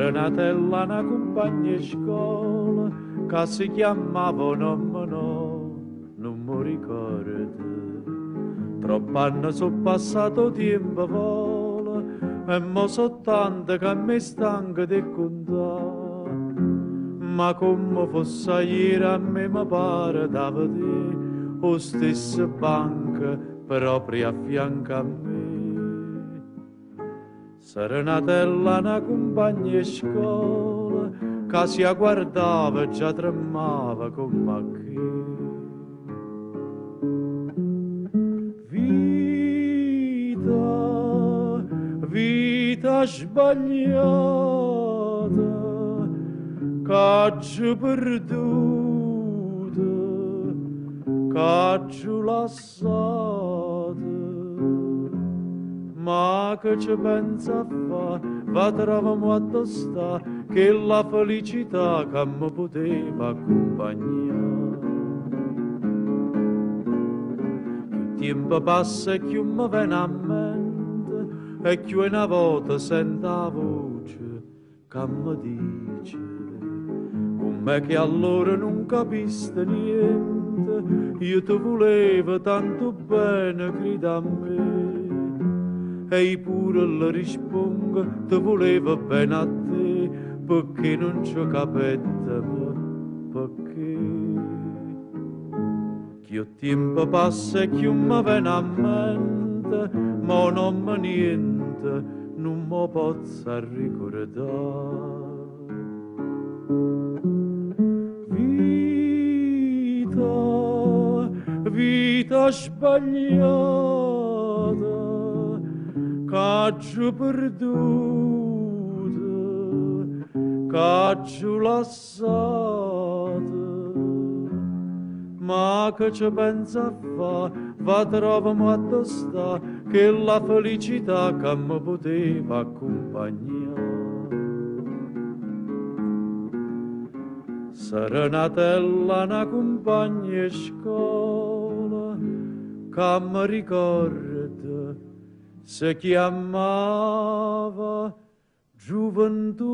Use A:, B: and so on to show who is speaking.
A: Serenatella 'na cumpagna 'e scola ca se chiammava 'o nomme no, nun m' 'o ricordo. Tropp'anne so' passate 'o tiempo vola e mo so' tante ca me stanco d' 'e cuntà. Ma comme fosse aiere a me me pare da vedè 'o stesso banco proprio a fianco a me. Serenatella 'na cumpagna 'e scola ca si 'a guardava già tremmava comm'a che. Vita, vita sbagliata, ch'aggio perduto, ch'aggio lassato. Ma che ce pensa a fa, va trova mo addò sta, chella felicità che mi poteva accompagnare. Più tiempo passa e più mi viene a mente, e più 'e 'na vota sento 'a voce che mi dice comm'è che allora nun capiste niente, io ti volevo tanto bene, credi a me. E io pure le rispondo, ti volevo bene a te, perché non ci capettemo, perché. Chiù tiempo passa e chiù mi viene a mente, ma non me niente, nun me posso ricordare. Vita, vita sbagliata, ch'aggio perduto, ch'aggio lassato. Ma che ci pensa a fa, va trova mo addò sta, chella felicità che mi poteva accompagnare. Serenatella 'na cumpagna 'e scola che mi ricordo si chiamava Gioventù.